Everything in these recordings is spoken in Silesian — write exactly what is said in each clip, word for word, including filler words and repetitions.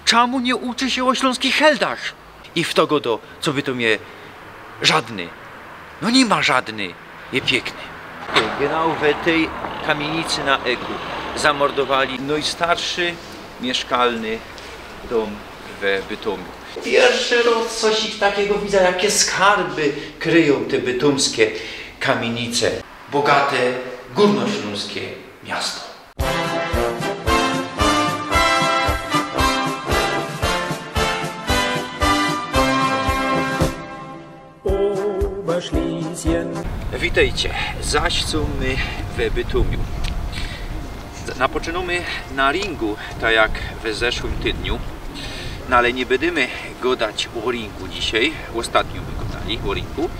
Czamu niy uczy sie ô ślōnskich heldach? I fto godo, co Bytōm je żadny. No niy ma żadny, je piykny. Genau we tyj kamienicy na Egu zamordowali nojstarszy miyszkalny dōm we Bytōmiu. Piyrszy roz coś ich takigo widza, jakie skarby kryjōm te bytōmske kamienice. Bogate, gōrnoślōnskie miasto. Witejcie, zaś sōm my we Bytōmiu. Napoczynōmy na ringu, tak jak we zeszłym tydniu. No ale niy bydymy godać ô ringu dzisiej, ôstatnio my godali ô ringu,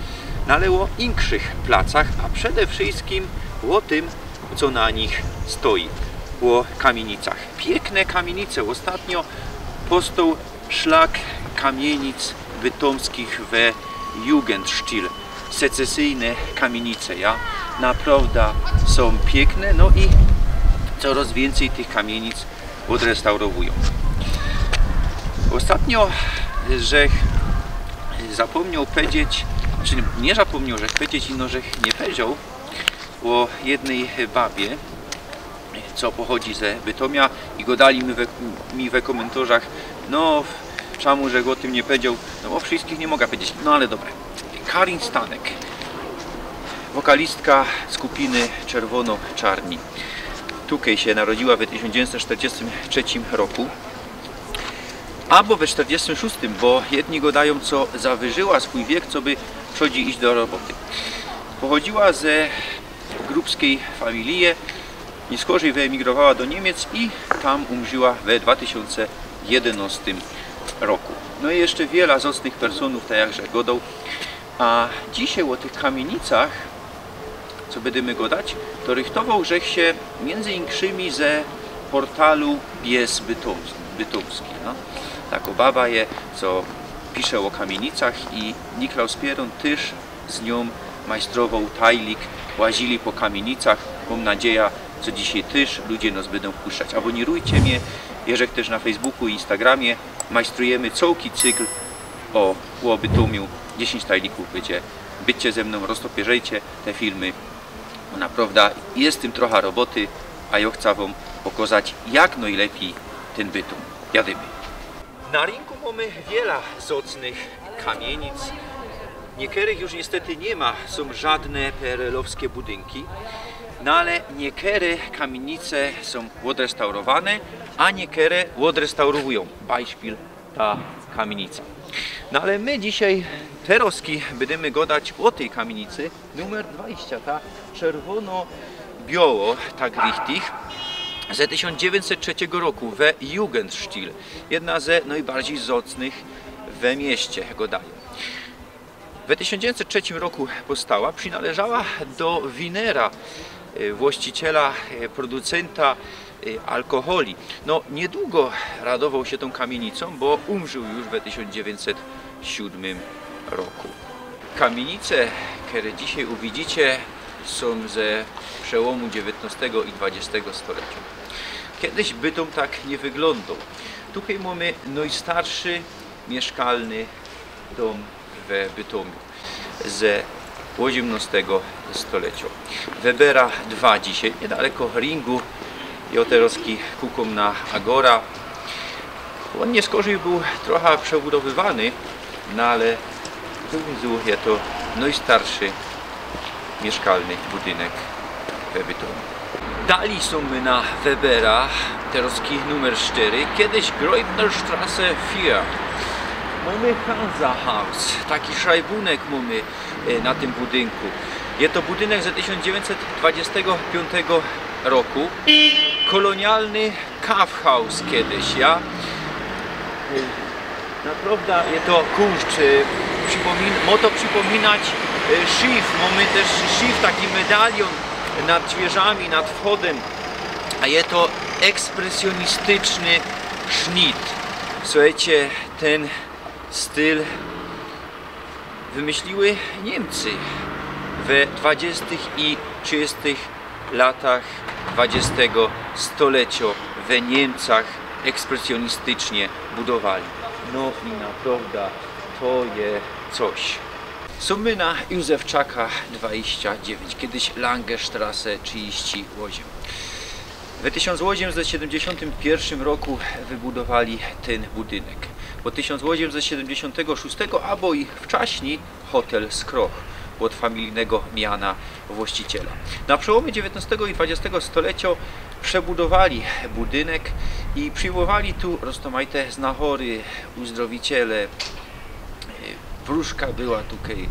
no ale ô inkszych placach, a przede wszyjskim ô tym, co na nich stoi, ô kamienicach. Piykne kamienice. Ôstatnio powstoł szlak kamienic bytōmskich we Jugendstil. Secesyjne kamienice, ja. Naprŏwda sōm piykne, no i coroz wiyncyj tych kamienic ôdrestaurowujōm. Ôstatnio żech zapōmnioł pedzieć, czy niy zapōmnioł żech pedzieć, ino żech niy pedział ô jednyj babie, co pochodzi ze Bytōmia i godali mi we, mi we kōmyntorzach, no, czamu żech ô tym niy pedział, no bo wszyjskich niy moga pedzieć, no ale dobra. Karin Stanek, wokalistka skupiny Czerwono Czarni. Tukej sie narodziła we tysiōnc dziewiyńćset sztyrdziestym trzecim roku. Abo we sztyrdziestym szōstym, bo jedni godajōm, co zawyżyła swōj wiek, coby przodziej iś do roboty. Pochodziła ze grubskij familije, niyskorzij wyemigrowała do Niymiec i tam umrzyła we dwa tysiōnce jedynŏstym roku. No i jeszcze wiela zŏcnych personōw, tak jak żech godoł. A dzisiej ô tych kamienicach, co bydymy godać, to rychtowoł żech sie miyndzy inkszymi ze portalu Bies Bytōmski, Bytōmski, no. Takŏ baba je, co pisze ô kamienicach i Niklaus Pieron tyż z niōm majstrowoł tajlik, łazili po kamienicach. Mōm nadzieja, co dzisiej tyż ludzie nos bydōm puszczać. Abonirujcie mie, jeżech tyż na Facebooku i Instagramie. Majstrujymy cołki cykl ô, ô Bytōmiu. Dziesiyńć tajlikōw bydzie. Bydźcie ze mnōm, roztopyrzejcie te filmy. Bo naprŏwda je z tym trocha roboty, a jŏ chcã wōm pokŏzać jak nojlepij tyn Bytōm. Jadymy. Na rynku mōmy wiela zŏcnych kamienic. Niykerych już niystety niy ma, sōm żŏdne peerelowske budynki. No ale niykery kamienice sōm ôdrestaurowane, a niykery ôdrestaurowujōm. Bajszpil ta kamienica. No ale my dzisiej, terŏzki, bydymy godać ô tyj kamienicy numer dwadzieścia, ta czerwōno-bioło, tak richtig, ze tysiōnc dziewiyńćset trzecigo roku, we Jugendstil. Jedna ze nojbardzij zŏcnych we mieście, godajōm. We tysiōnc dziewiyńćset trzecim roku powstała, przinŏleżała do winera, e, właściciela, e, producynta, e, alkoholi. No, niydugo radowoł sie tōm kamienicōm, bo umrził już we tysiōnc dziewiyńćset siōdmym roku. Kamienice, kere dzisiej uwidzicie, sōm ze przełōmu dziewiyńtnŏstego i dwadziestego stoleciyŏ. Kedyś Bytōm tak niy wyglōndoł. Tukej mōmy nojstarszy miyszkalny dōm we Bytōmiu ze ôziymnŏstego stoleciyŏ. Webera dwa dzisiej, niydaleko ringu. Jŏ terŏzki kukōm na Agora. Ôn niyskorzij bōł trocha przebudowywany, no ale tu widzōm, je to nojstarszy miyszkalny budynek we Bytōmiu. Dali sōm my na Webera, terŏzki numer sztyry, kedyś Gräubenstraße vier. Mōmy Hansa Haus, taki szajbunek mōmy, e, na tym budynku. Je to budynek ze tysiōnc dziewiyńćset dwadziestego piōntego roku. Kolōnialny Kaufhaus kedyś, ja. Naprŏwda je to kunszt, e, przipōmin-, mŏ to przipōminać, e, szif. Mōmy tyż szif, taki medaliōn nad dwiyrzami, nad wchodym. A je to ekspresjōnistyczny sznit. Suchejcie, tyn styl wymyśliły Niymcy we dwadziestych i trzidziestych latach dwadziestego stoleciyŏ we Niymcach, ekspresjonistycznie budowali. No i naprŏwda to je coś. Sōm my na Józefczaka dwadzieścia dziewięć, kejś Langestrasse trzidziści ôziym. We tysiōnc ôziymset siedymdziesiōntym piyrszym roku wybudowali tyn budynek. Ôd tysiōnc ôziymset siedymdziesiōntego szōstego abo i wczaśnij hotel Skroch ôd familijnego miana właściciela. Na przełōmie dziewiyntnŏstego i dwadziestego stoleciŏ przebudowali budynek i przijmowali tu roztōmajte znachory, uzdrowiciele. Wróżka była tukej,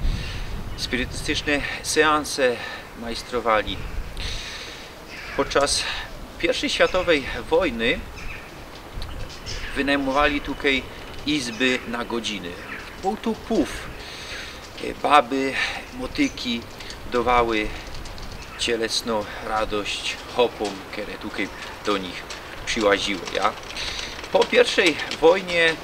spirytystyczne seanse majstrowali. Podczas piyrwszyj światowej wojny wynajmowali tukej izby na godziny. Bōł tu pōw. Baby, motyki dowały cielesnŏ radość chopōm, kere tukej do nich prziłaziły, ja. Po piyrwszyj wojnie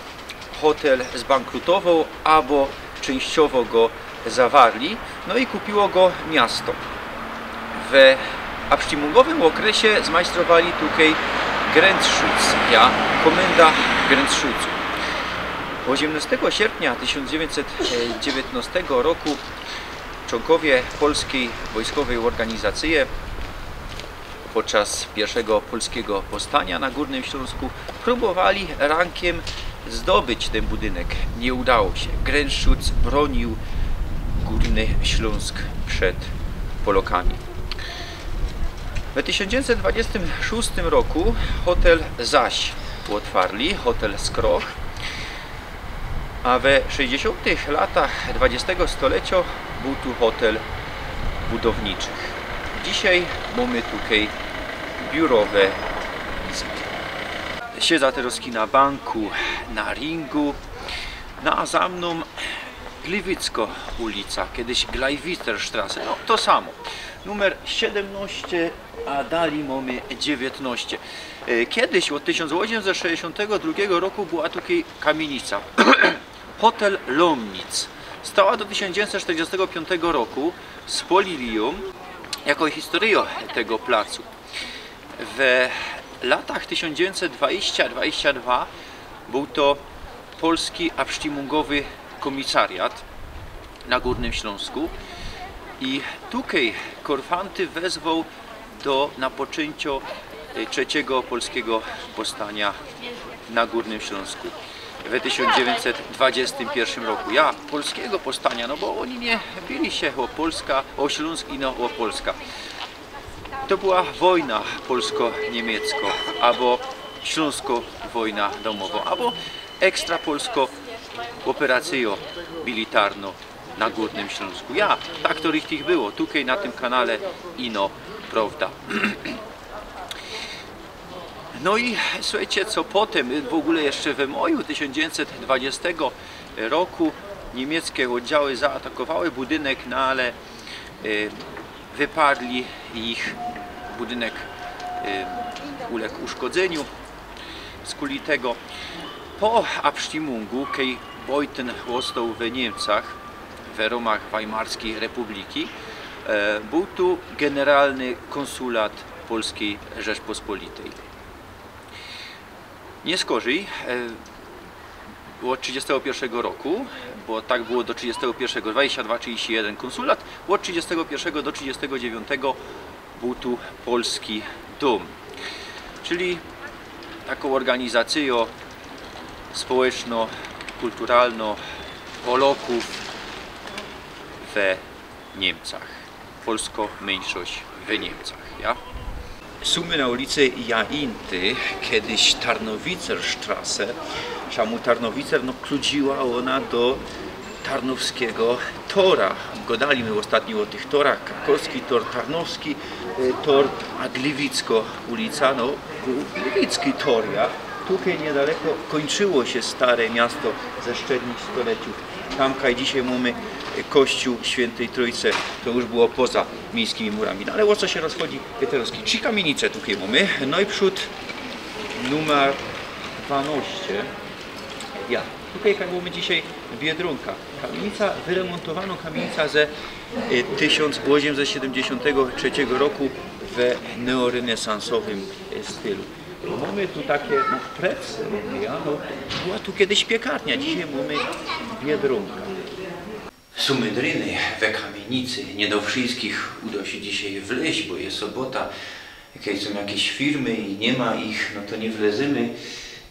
hotel zbankrutowoł abo czynściowo go zawarli, no i kupiło go miasto. We abstimmungowym ôkresie zmajstrowali tukej Grenzschutz, ja, kōmynda Grenzschutzu. Ôziymnŏstego sierpnia tysiōnc dziewiyntset dziewiyntnŏstego roku czōnkowie polskij wojskowej ôrganizacyje podczas piyrwszego polskigo powstaniŏ na Gōrnym Ślōnsku prōbowali rankiym zdobyć tyn budynek. Niy udało sie. Grenzschutz brōniōł Gōrny Ślōnsk przed Polŏkami. We tysiōnc dziewiyntset dwadziestym szōstym roku hotel zaś ôtwarli, hotel Skroch. A we sześćdziesiōntych latach dwadziestego stoleciŏ bōł tu hotel budowniczych. Dzisiej mōmy tukej biurowe izby. Siedzã terŏzki na banku, na ringu. No a za mnōm Gliwicko ulica, kejś Gleiwitzer Strasse, no to samo. Numer siedymnŏście, a dalij mōmy dziewiyntnŏście. E, kejś ôd tysiōnc ôziymset sześćdziesiōntego drugigo roku była tukej kamiynica. Hotel Lomnitz. Stała do tysiōnc dziewiyntset sztyrdziestego piōntego roku, spolili jōm jako historyjŏ tego placu. We latach tysiōnc dziewiyntset dwadzieścia dwadzieścia dwa bōł to polski abstimmungōwy kōmisariat na Gōrnym Ślōnsku i tukej Korfanty wezwoł do napoczyncioŏ, e, trzecigo polskigo powstaniŏ na Gōrnym Ślōnsku we tysiōnc dziewiyntset dwadzieścia piyrwszym roku. Ja, polskigo powstaniŏ, no bo ôni niy bili sie ô Polska, ô Ślōnsk, ino ô Polska. To była wojna polsko-niymiecko, abo ślōnsko wojna dōmowo, abo ekstra polsko ôperacyjŏ militarnŏ na Gōrnym Ślōnsku. Ja, tak to richtig było, tukej na tym kanale ino prŏwda. No i suchejcie, co potym, w ôgōle jeszcze we maju tysiōnc dziewiyntset dwadzieścia roku niymieckie ôddziały zaatakowały budynek, no ale, e, wyparli ich, budynek, e, uległ uszkodzyniu. Skuli tego, po abstimmungu, kej Beuthen ôstoł we Niymcach, we rōmach Weimarskij Republiki, e, bōł tu generalny kōnsulat Polskij Rzeczpospolitej. Niy skorzyj, e, ôd trzidziestego piyrwszego roku, bo tak było do trzidziestego piyrwszego, dwadzieścia dwa trzidziści jedyn kōnsulat, ôd trzidziestego piyrwszego do trzidziestego dziewiōntego bōł tu Polski Dōm, czyli takŏ ôrganizacyjŏ społecznŏ-kulturalnŏ Polŏkōw we Niymcach. Polsko myńszość we Niymcach, ja? Sōm my na ulicy Jainty, kejś Tarnowitzer Strasse. Szamu Tarnowitzer? No, kludziła ôna do Tarnowskigo Tora. Gŏdali my ôstatnij ô tych torach. Krakowski tor, Tarnowski, e, tor, a Gliwicko ulica, no, bōł Gliwicki Tor, ja. Tukej niydaleko kōńczyło sie stare miasto ze sztednich stoleciōw. Tam, kaj dzisiej mōmy, e, kościōł Świyntej Trōjce, to już było poza miejskimi murami. No ale ô co sie rozchodzi, Piotrowski? Trzi kamiynice tukej mōmy. No i przōd numer dwanŏście. Ja, tukej kaj mōmy dzisiej Biedrōnka. Kamiynica, wyremōntowanŏ kamiynica ze, e, tysiōnc ôziymset siedymdziesiōntego trzecigo roku we neorenesansowym, e, stylu. Bo mōmy tu takie, no, plecy, ja, no, była tu kejś piekarnia, dzisiej mōmy Biedronka. Sumy dryny we kamienicy, niy do wszyskich udo sie dzisiej wlyź, bo je sobota, kej sōm jakeś firmy i niy ma ich, no to niy wlezymy.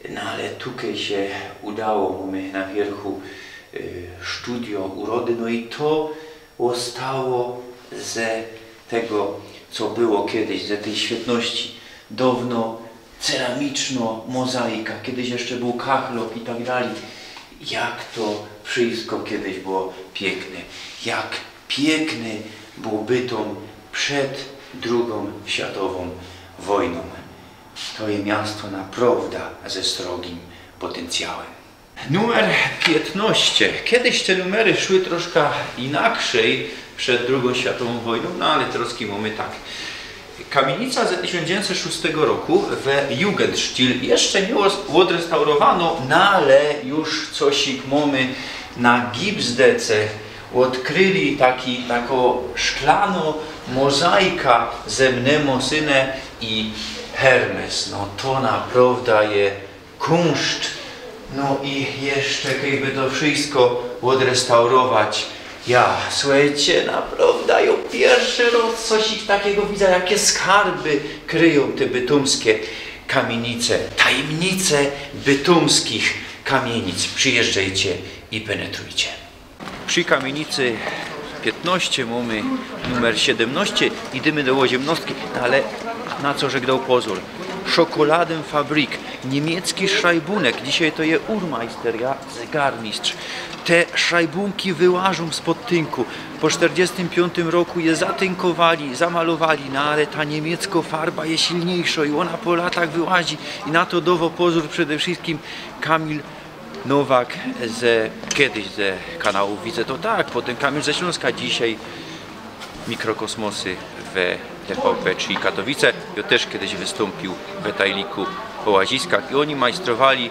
No ale tukej sie udało, mōmy na wiyrchu, y, studio urody, no i to ôstało ze tego, co było kejś, ze tyj świetności. Downo ceramicznŏ mozaika, kejś jeszcze bōł kachlok i tak dalij. Jak to wszysko kejś było piykne. Jak piykne było Bytōm przed drugōm światowōm wojnōm. To je miasto naprŏwda ze srogim potencjałym. Numer piytnŏście. Kejś te numery szły troszka inaczyj przed drugōm światowōm wojnōm, no ale troszka mōmy tak. Kamiynica ze tysiōnc dziewiyńćset szōstego roku we Jugendstil. Jeszcze niy ôd-, ôdrestaurowanŏ, no ale już cosik mōmy na gipsdece. Ôdkryli taki, takŏ szklanŏ mozaika ze Mnemosine i Hermes. No to naprŏwda je kunszt. No i jeszcze, kejby to wszysko ôdrestaurować. Ja, suchejcie, naprŏwda, jo, piyrszy rŏz cosik takigo widza, jake skarby kryjōm te bytōmske kamiynice, tajymnice bytōmskich kamiynic. Przijyżdżejcie i penetrujcie. Przi kamiynicy piytnŏście mōmy numer siedymnŏście i idymy do ôziymnŏstki, no ale na co żech doł pozōr? Schokoladenfabrik, niymiecki szrajbōnek, dzisiej to je Uhrmeister, ja, zegarmistrz. Te szrajbōnki wyłażōm spod tynku. Po sztyrdziestym piōntym roku je zatynkowali, zamalowali, no ale ta niymiecko farba je silniyjszŏ i ôna po latach wyłazi i na to dŏwŏ pozōr przede wszyskim Kamil Nowak ze, kejś ze kanałōw Widzę to tak, potym Kamil ze Ślōnska, dzisiej Mikrokosmosy we T V P trzi Katowice. Jo tyż kejś wystōmpiōł we tajliku po łaziskach i ôni majstrowali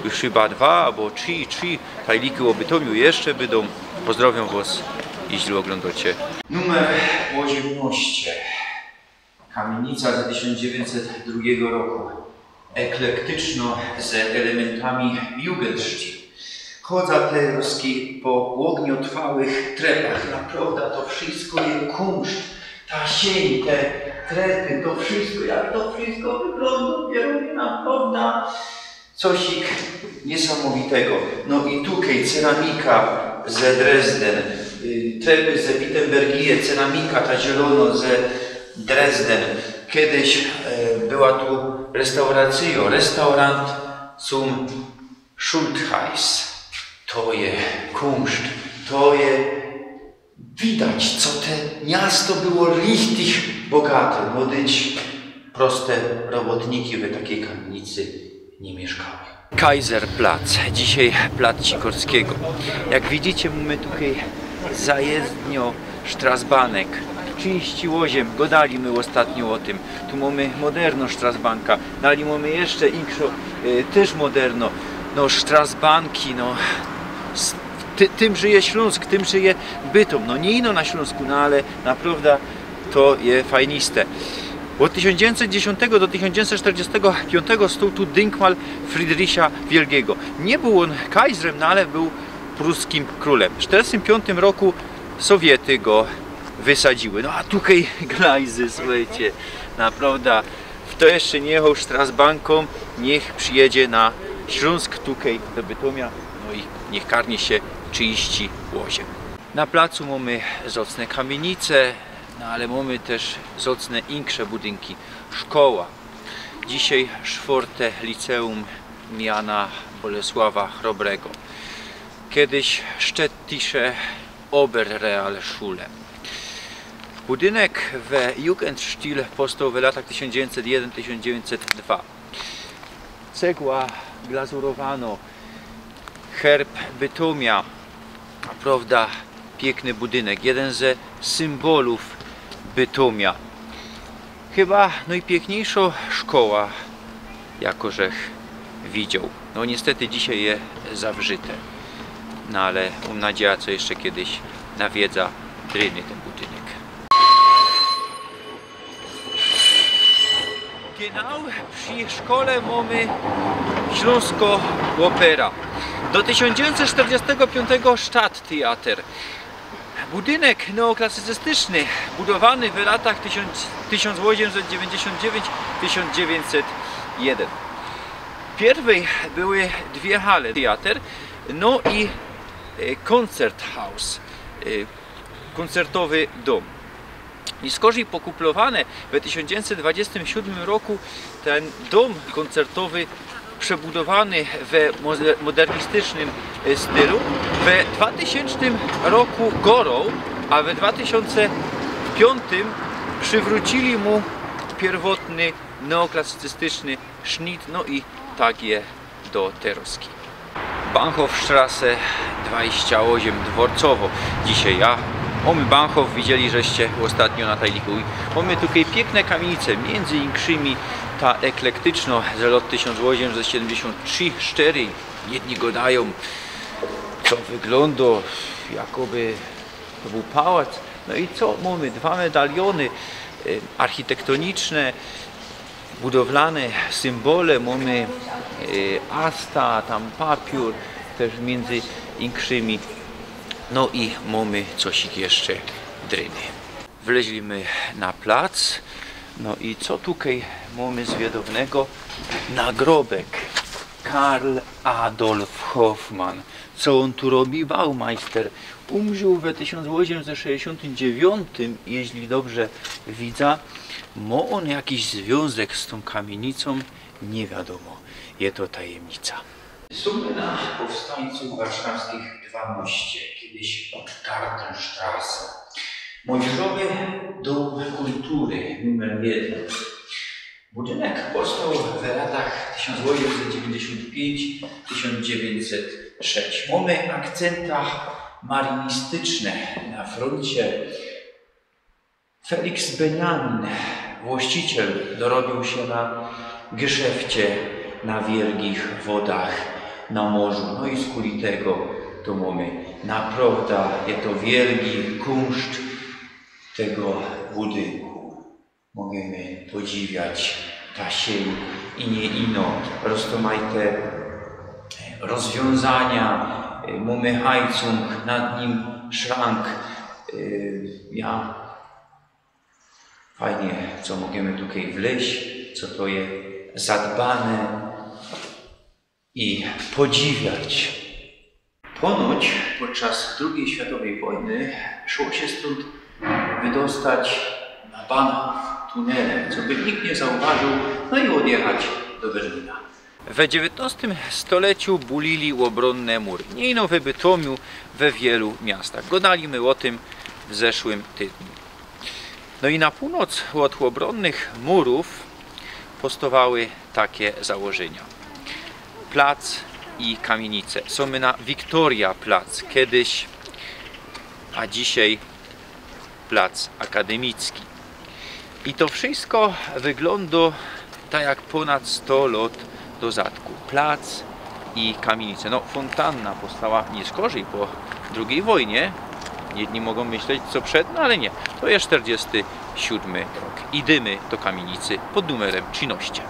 już chyba dwa abo trzi, trzi tajliki ô Bytōmiu jeszcze bydōm. Pozdrŏwiōm wŏs, jeźli ôglōndŏcie. Numer ôziymnŏście. Kamiynica ze tysiōnc dziewiyńćset drugigo roku. Eklektycznŏ ze elementami Jugendstil. Chŏdza terŏz po ôgniotrwałych trepach. Naprŏwda to wszysko je kunszt. Ta siyń, te trepy, to wszysko, jak to wszysko wyglōndŏ, naprŏwda. Cosik niysamowitego. No i tukej ceramika ze Dresden, y, trepy ze Wittenbergije, ceramika ta zielōno ze Dresden. Kejś, e, była tu restauracyjŏ, Restaurant zum Schultheiss. To je kunszt, to je Widać, co te miasto było richtig bogate, bo dyć proste robotniki we takij kamiynicy niy miyszkały. Kaiserplatz, dzisiej plac Sikorskigo. Jak widzicie, mōmy tukej zajezdniŏ Strasbanek. Trzidziści ôziym, gŏdali my ôstatnio ô tym. Tu mōmy modernŏ Strasbanka, dali mōmy jeszcze inkszŏ, y, tyż modernŏ. No, Strasbanki, no, s-, ty-, tym żyje Ślōnsk, tym żyje Bytōm. No, niy ino na Ślōnsku, no, ale naprŏwda to je fajniste. Ôd tysiōnc dziewiyńćset dziesiōntego do tysiōnc dziewiyńćset sztyrdziestego piōntego stōł tu dynkmal Friedricha Wielkigo. Niy bōł ôn kajzrym, no, ale bōł pruskim krōlym. W sztyrdziestym piōntym roku Sowiety go wysadziły. No, a tukej glajzy, suchejcie, naprŏwda, fto jeszcze niy jechoł Strasbankōm, niych przijedzie na Ślōnsk, tukej do Bytōmia, no i niych karnie sie trzidziści ôziym. Na placu mōmy zŏcne kamiynice, no ale mōmy tyż zŏcne insze budynki. Szkoła. Dzisiej sztwŏrte liceum miana Bolesława Chrobrego. Kejś Städtische Oberrealschule. Budynek we Jugendstil powstoł w latach tysiōnc dziewiyńćset jedyn, tysiōnc dziewiyńćset dwa. Cegła glazurowanŏ, herb Bytōmia. Naprŏwda piykny budynek, jedyn ze symbolōw Bytōmia. Chyba nojpiykniyjszŏ szkoła, jako żech widzioł. No niystety dzisiej je zawrzyte. No ale mōm nadzieja, co jeszcze kejś nawiedza dryny tyn budynek. Genau, przi szkole mōmy Ślōnskõ Opera. Do tysiōnc dziewięćset czterdziestego piątego Stadttheater. Budynek neoklasycystyczny, budowany w latach tysiōnc, tysiōnc ôziemset dziewiyńćdziesiōnt dziewiyńć, tysiōnc dziewiyńćset jedyn. Pierwej były dwie hale, teater, no i, e, Koncerthaus, e, koncertowy dom. I skorzij pokuplowane we tysiōnc dziewięćset dwudziestym siódmym roku tyn dom koncertowy przebudowany we moze-, modernistycznym, e, stylu. We dwutysiōncznym roku goroł, a we dwutysiōnc piōntym przywrōcili mu piyrwotny, neoklasycystyczny sznit, no i tak je do terŏzki. Bahnhofstrasse dwadzieścia osiem, Dworcowo. Dzisiej ja. Mōmy Bahnhof, widzieli żeście ôstatnio na tajliku. I mōmy tukej piykne kamienice, miyndzy inkszymi ta eklektyczno z lot tysiōnc ôziemset siedymdziesiōnt trzi sztyry. Jedni godajōm, co wyglōndo, jakoby to bōł pałac. No i co mōmy? Dwa medaliōny, e, architektoniczne, budowlane symbole. Mōmy, e, asta, tam papiōr, tyż miyndzy inkszymi. No i mōmy cosik jeszcze dryny. Wleźli my na plac. No i co tukej mōmy zwiadownego? Nagrobek. Karl Adolf Hoffmann. Co ôn tu robi? Baumeister. Umrził we tysiōnc ôziemset sześćdziesiōntym dziewiōntym, jeźli dobrze widza. Mŏ ôn jakiś zwiōnzek z tōm kamienicōm? Niy wiadōmo. Je to tajymnica. Sōm my na Powstańców Warszawskich dwanaście, kejś Gartenstrasse. Młodzieżowy Dom Kultury numer jeden. Budynek powstał w latach tysiōnc ôziemset dziewiyńćdziesiōnt piyńć, tysiōnc dziewiynćset sześć. Mōmy akcynta marinistyczne na frōncie. Felix Beniamin, właściciel, dorobiōł sie na geszefcie na wielgich wodach, na morzu. No i skuli tego to mōmy naprŏwda, je to wielgi kunszt tego budynku. Możymy podziwiać ta sień i niy ino, roztōmajte rozwiōnzania, y, mōmy hajcung, nad nim szrank, y, ja, fajnie, co możymy tukej wlyź, co to je zadbane i podziwiać. Ponoć podczas drugij światowyj wojny szło sie stōnd wydostać na Bahnhof tunelym, co by nikt niy zauważōł, no i ôdjechać do Berlina. We dziewiyntnŏstym stoleciu bulili ôbronne mury. Niy ino we Bytomiu, we wielu miastach. Godali my ô tym w zeszłym tydniu. No i na pōłnoc ôd ôbronnych murōw powstowały takie założynia. Plac i kamienice. Sōm my na Wiktoria Plac, kejś, a dzisiej Plac Akademicki. I to wszysko wyglōndo tak jak pōnad sto lŏt do zadku. Plac i kamienice. No, fōntanna powstała niy skorzij po drugij wojnie. Jedni mogōm myśleć, co przed, no ale niy. To je sztyrdziesty siódmy rok. Idymy do kamienicy pod numerym trzynŏście.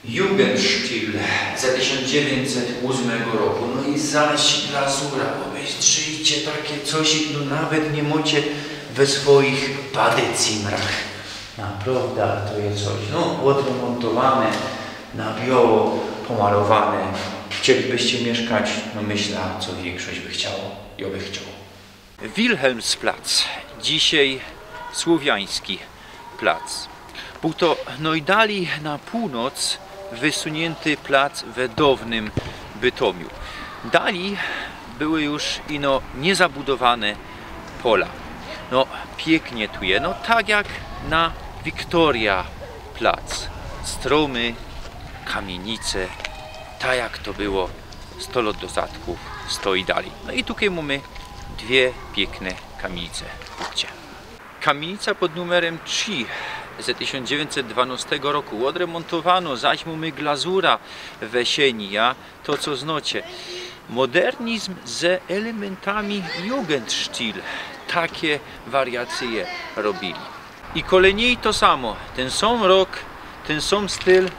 Jugendstil ze tysiōnc dziewiyńćset ôsmego roku. No i zaś glazura, bo wy zdrzyjcie, takie coś, no, nawet niy mŏcie we swoich badezimmerach. Naprŏwda to je coś. No, ôdremōntowane, na bioło pōmalowane. Chcielibyście miyszkać? No, myślã, co wiynkszość by chciało. Jŏ bych chciŏł. Wilhelmsplatz, dzisiej Słowiański Plac. Bōł to nojdalij na pōłnoc wysunyńty plac we dŏwnym Bytomiu. Dalij były już ino niyzabudowane pola. No, piyknie tu je, no tak jak na Wiktoria Plac. Strōmy, kamienice, tak jak to było sto lŏt do zadku, stoi dalij. No i tukej mōmy dwie piykne kamienice. Chopcie. Kamienica pod numerym trzi ze tysiōnc dziewiyńćset dwanŏstego roku. Ôdremōntowano, zaś mōmy glazura we sieni, ja, to co znŏcie. Modernizm ze elementami Jugendstil. Takie wariacyje robiyli. I kolejnyj to samo. Tyn sōm rok, Tyn sōm styl,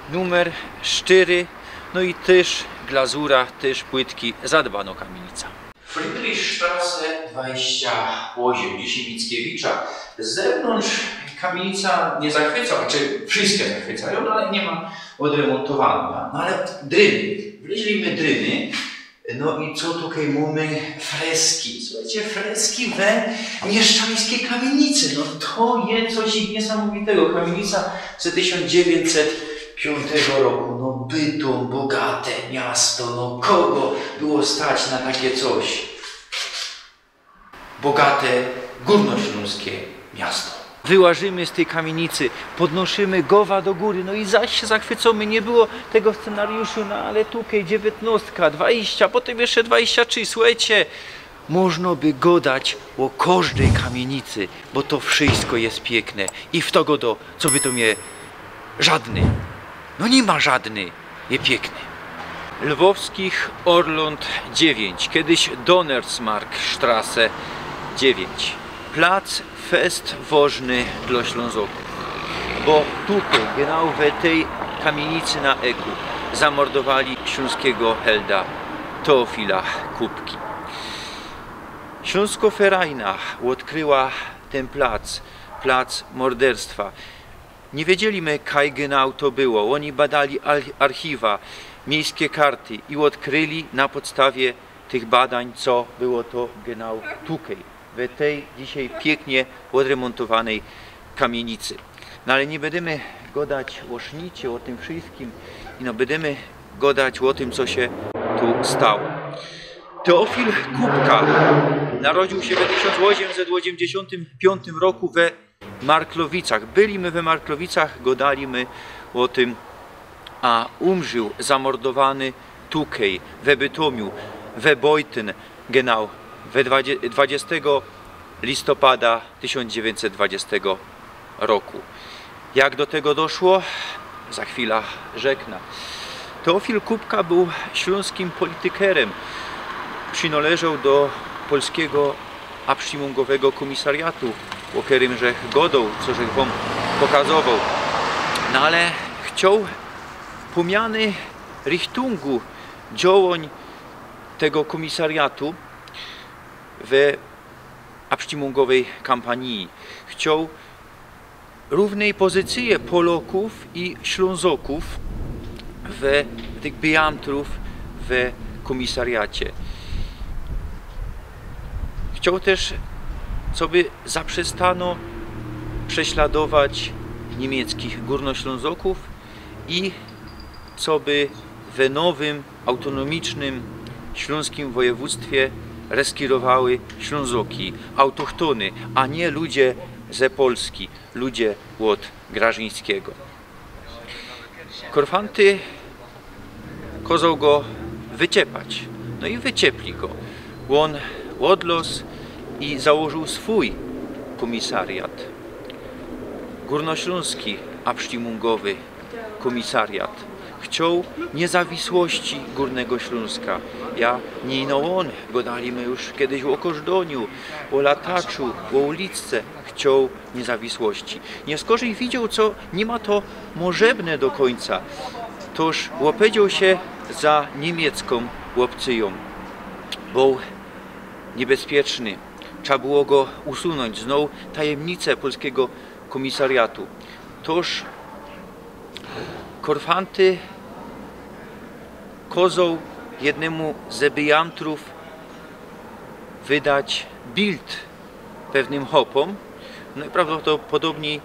numer sztyry, no i tyż glazura, tyż płytki, zadbano kamienica. Friedrichstraße dwadziścia ôziym, dzisiej Mickiewicza. Z zewnątrz kamienica niy zachwyca, znaczy wszyjske zachwycajōm, no ale niy ma ôdremontowano. No ale dryny, wleźli my dryny, no i co tukej mōmy? Freski. Suchejcie, freski we mieszczańskij kamienicy. No to je coś niysamowitego. Kamienica z tysiōnc dziewiyńćset piōntego roku. No Bytōm, bogate miasto. No kogo było stać na takie coś? Bogate gōrnoślōnske miasto. Wyłażymy z tyj kamienicy, podnoszymy gowa do gōry, no i zaś sie zachwycōmy. Niy było tego scenariuszu, no ale tukej dziewiytnostka, dwadziścia, potym jeszcze dwadziścia trzi, suchejcie, można by godać ô kożdyj kamienicy, bo to wszyjsko je piykne. I fto godo, co by to mie żodny. No niy ma żodny. Je piykny. Lwowskich Orląt dziewięć, kiedyś Donnersmarckstraße dziewięć. Plac fest wożny dlŏ Ślōnzokōw, bo tukej, genau we tyj kamienicy na Eku, zamordowali ślōnskigo helda Teofila Kupki. Ślōnsko-Ferajna ôdkryła tyn plac, plac morderstwa. Niy wiedzieli my, kaj genau to było. Ôni badali ar-, archiwa, miejske karty i ôdkryli na podstawie tych badań, co było to genau tukej, we tyj dzisiej piyknie ôdremontowanej kamienicy. No ale niy bydymy godać ô sznicie, ô tym wszyjskim, ino bydymy godać ô tym, co sie tu stało. Teofil Kupka narodziōł sie we tysiōnc ôziymset ôziymdziesiōntym piōntym roku we Marklowicach. Byli my we Marklowicach, godali my ô tym, a umrził zamordowany tukej, we Bytōmiu, we Bojtyn, genau, we dwadzie-, dwadziestego listopada tysiōnc dziewiyńćset dwadziestego roku. Jak do tego doszło? Za chwila rzeknã. Teofil Kupka bōł ślōnskim politykerym. Przinŏleżoł do polskigo abstimmungowego kōmisariatu, ô kerym żech godoł, co żech wōm pokazowoł. No ale chcioł pōmiany richtōngu dziołōń tego kōmisariatu we abstimmungowij kampanii. Chcioł rōwnyj pozycyje Polŏkōw i Ślōnzokōw we, tych Byjamtrōw we kōmisariacie. Chcioł tyż, coby zaprzestano prześladować niymieckigo gōrnoślōnzokōw i coby we nowym, autōnōmicznym ślōnskim wojewōdztwie reskirowały Ślōnzoki, autochtōny, a niy ludzie ze Polski, ludzie ôd Grażyńskigo. Korfanty kozoł go wyciepać. No i wyciepli go. Ôn ôdlŏz i założōł swōj kōmisariat. Gōrnoślōnski abstimmungowij kōmisariat. Chcioł niyzawisłości Gōrnego Ślōnska. Ja, niy ino ôn, godali my już kejś ô Kożdōniu, ô Lataczu, ô Ulicce. Chcioł niyzawisłości. Niyskorzij widzioł, co niy ma to możebne do kōńca. Tōż ôpedzioł sie za niymieckigo ôpcyjo. Bōł niybespieczny. Trzeba było go usunōńć. Znōł tajymnice polskigo kōmisariatu. Tōż Korfanty kozoł jednymu ze Byjamtrōw wydać bilt pewnym chopōm, no i prawdopodobnij,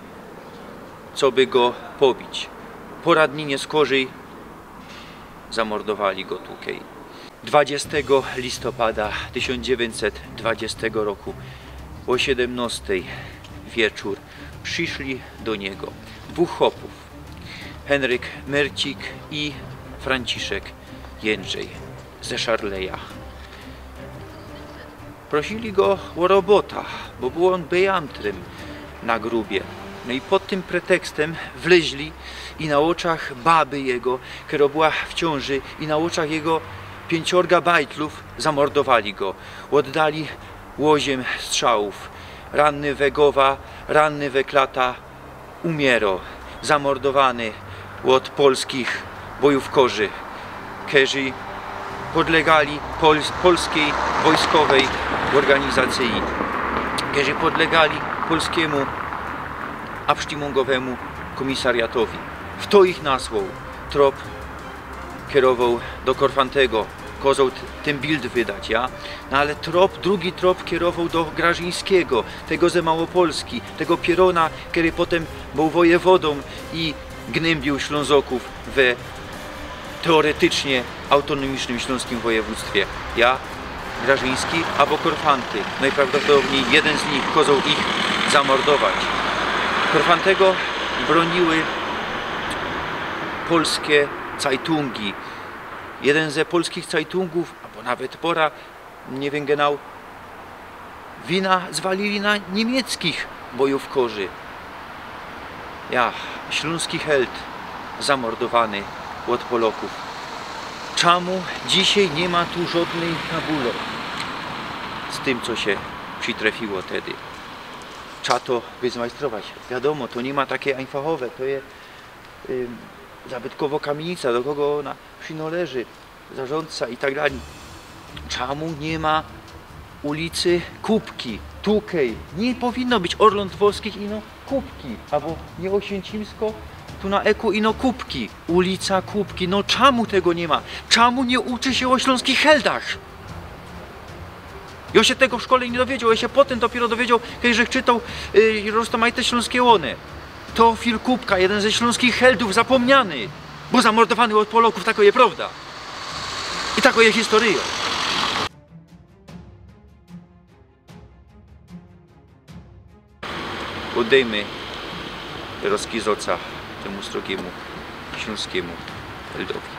coby go pobić. Pora dni niyskorzij zamordowali go tukej. Dwadziestego listopada tysiōnc dziewiyńćset dwadziestego roku ô siedymnostej wieczōr prziszli do niego dwōch chopōw, Henryk Mercik i Franciszek Jędrzej ze Szarleja. Prosili go ô robota, bo bōł ôn Byjamtrym na grubie. No i pod tym pretekstym wleźli i na ôczach baby jego, kerŏ była w ciōnży, i na ôczach jego piyńciorga bajtlōw zamordowali go. Ôddali ôziym strzałōw. Ranny we gowa, ranny we klata, umiyro. zamordowane ôd polskich bojówkorzi, kerzy podlegali pols-, polskij wojskowej organizacyji, kerzy podlegali polskimu abstimmungowemu komisariatowi. Fto ich nasłoł? Trop kierowoł do Korfantego, kozoł t-, tyn bild wydać, ja? No ale trop, drugi trop kierowoł do Grażyńskigo, tego ze Małopolski, tego pierōna, kery potym bōł wojewodōm i gnymbiōł Ślōnzokōw we teoretycznie autonomicznym ślōnskim wojewōdztwie. Ja, Grażyński abo Korfanty. Nojprawdopodobnij jedyn z nich kozoł ich zamordować. Korfantego brōniły polske cajtungi. Jedyn ze polskich cajtungōw, abo nawet pora, niy wiym, genau, wina zwalili na niymiecczych bojówkorzi. Ja, ślōnski held zamordowany ôd Polokōw. Czamu dzisiej niy ma tu żodnyj fabule z tym, co sie przitrefiło tedy? Trza to wyzmajstrować. Wiadōmo, to niy ma take ajnfachowe, to je, ym, zabytkowŏ kamiynica, do kogo ôna przinŏleży, zarzōndca i tak dalij. Czamu niy ma ulicy Kupki? Tukej niy powinno być Orlōn Dworskich, ino Kupki, abo niy Ôsiyńcimsko, tu na Eku, ino Kupki. Ulica Kupki. No czamu tego niy ma? Czamu niy uczy sie ô ślōnskich heldach? Jŏ sie tego w szkole niy dowiedzioł, jŏ sie potym dopiyro dowiedzioł, kej żech czytoł, y, roztōmajte ślōnske łōny. Teofil Kupka, jedyn ze ślōnskich heldōw zapōmniany, bōł zamordowany ôd Polokōw, tako je prŏwda. I tako je historyjŏ. Ôddejmy rozkizoca tymu srogimu ślōnskimu heldowi.